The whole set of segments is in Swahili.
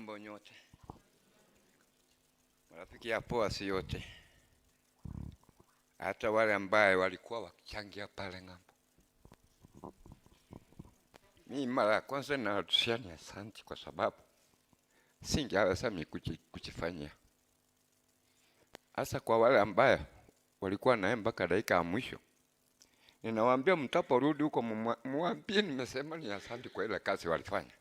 Hamjambo nyote, marafiki ya poa, si yote, hata wale ambaye walikuwa wakichangia pale ng'ambo. Mi mara ya kwanza narudishia ni asante, kwa sababu singeweza mi kujifanyia, hasa kwa wale ambaye walikuwa naye mpaka dakika ya mwisho. Ninawaambia mtaporudi huko muambie nimesema ni asante kwa ile kazi walifanya.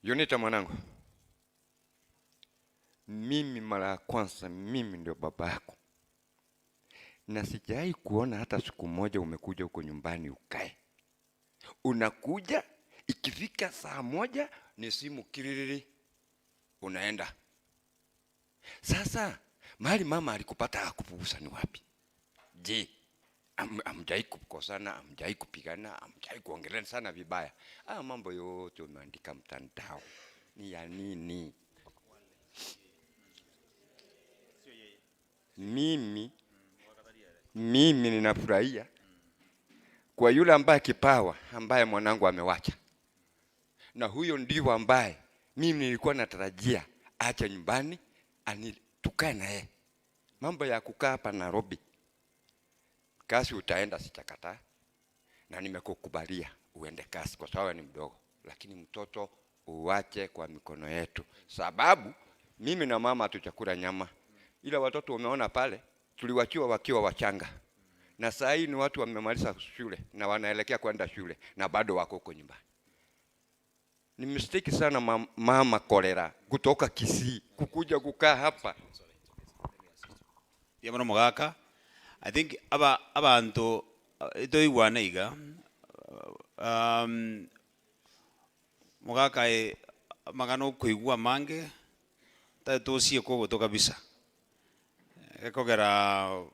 Yunita mwanangu, mimi mara ya kwanza, mimi ndio baba yako, na sijawahi kuona hata siku moja umekuja huko nyumbani ukae. Unakuja ikifika saa 1 ni simu kiririri, unaenda. Sasa mahali mama alikupata akupugusa ni wapi? Je, hamjai kukosana, hamjai kupigana, hamjai kuongelea sana vibaya? Haya mambo yote umeandika mtandao ni ya nini? Mimi ninafurahia kwa yule ambaye kipawa ambaye mwanangu amewacha, na huyo ndio ambaye mimi nilikuwa natarajia acha nyumbani ani tukae na yeye. Mambo ya kukaa hapa Nairobi, kazi utaenda, sitakataa, na nimekukubalia uende kazi kwa sababu ni mdogo, lakini mtoto uwache kwa mikono yetu, sababu mimi na mama hatuchakula nyama, ila watoto umeona pale tuliwachiwa wakiwa wachanga, na saa hii ni watu wamemaliza shule na wanaelekea kwenda shule na bado wako huko nyumbani. Ni mistake sana mama kolera kutoka Kisii kukuja kukaa hapa. Mbuya mono mogaka. I think aba abanto toigwane iga mogaka aye amang'ana okoigwa amange tari tosieka ogoto kabisa, gekogera.